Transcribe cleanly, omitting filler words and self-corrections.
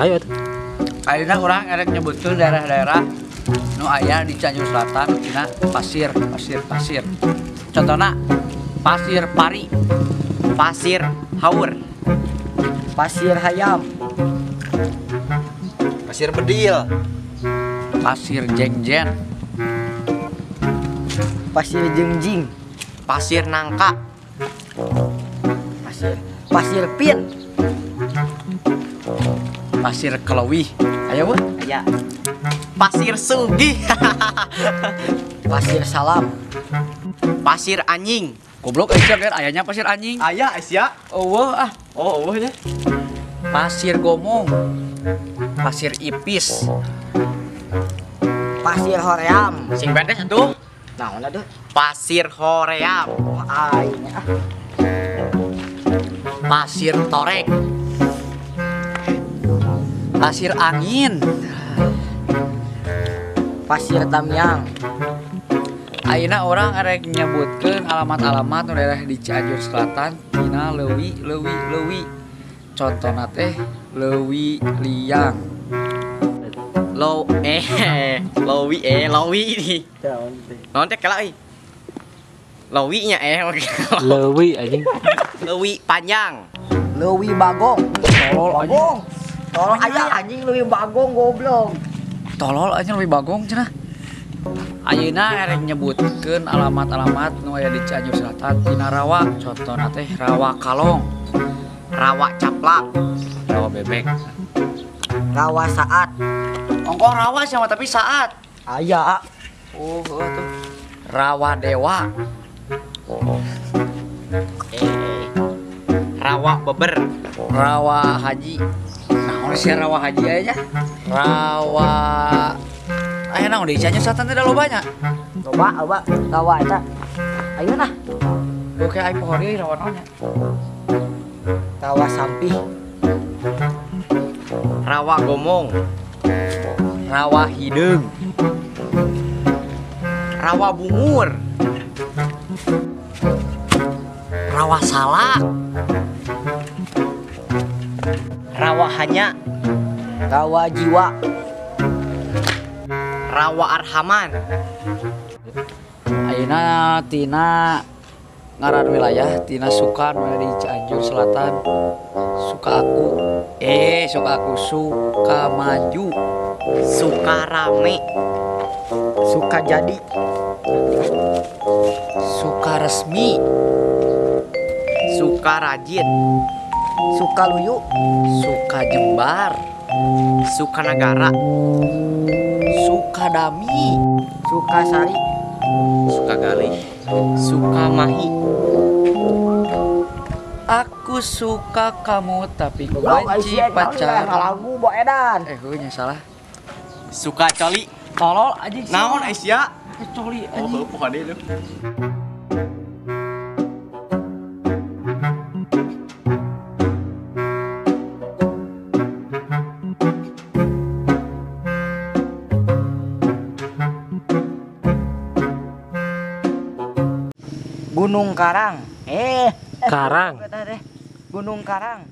Ayo atuh. Ayeuna urang erek nyebutkeun daerah-daerah nu aya di Cianjur Selatan tina pasir, pasir, pasir. Contohna pasir pari, pasir haur, pasir hayam, pasir bedil, pasir jengjen, pasir jengjing, pasir nangka, pasir pasir pin, pasir kelewih. Ayo bu. Aya. Pasir sugih. Pasir salam, pasir anjing. Goblok Aisyah kan ayahnya pasir anjing. Ayah Aisyah. Eueuh ah. Oh, eueuh nya. Pasir gomong. Pasir ipis. Pasir hoream. Sing bedes atuh. Naon atuh? Pasir hoream. Wah, aing ah. Pasir torek. Pasir angin. Pasir tamiang. Ayeuna orang erek nyebutkeun alamat-alamat nu daerah di Cianjur Selatan tina leuwi leuwi leuwi. Contona teh leuwi liang. Lo lowi lowi ini. Naon teh kela euy. Lowi nya Leuwi anjing. Leuwi panjang. Leuwi bagong. Tolol anjing. Tolol aya anjing leuwi bagong goblok. Tolol anjing leuwi bagong cenah. Ayeuna erek nyebutkeun alamat-alamat nu aya di Cianjur Selatan tina rawa. Contona teh rawa kalong, rawa caplak, rawa bebek, rawa saat. Ongkoh rawa sama tapi saat. Aya. Oh, tuh. Rawa dewa. Rawa beber, rawa haji. Nah, sih rawa haji aja. Rawa aya naon di Cianjur Selatan teh loba nya. Loba, loba, rawa eta. Ayeuna nah. Oke, aing poho deui rawa naon nya. Rawa sampih. Rawa gomong. Rawa hideung. Rawa bungur. Rawa salak. Rawa hanya. Rawa jiwa. Rawa arhaman. Ayeuna tina ngaran wilayah tina suka nu di Cianjur Selatan. Suka aku. Suka aku suka maju, suka rame, suka jadi, suka resmi, suka rajin, suka luyu, suka jembar, suka nagara, suka dami, suka sari, suka galih, suka mahi. Aku suka kamu tapi ku benci pacar. Lagu bo edan. Heuh nya salah. Suka coli. Tolol anjing. Naon Aisyah? Coli anjing. Oh, poho deui lu. Gunung Karang. Karang. Gunung Karang.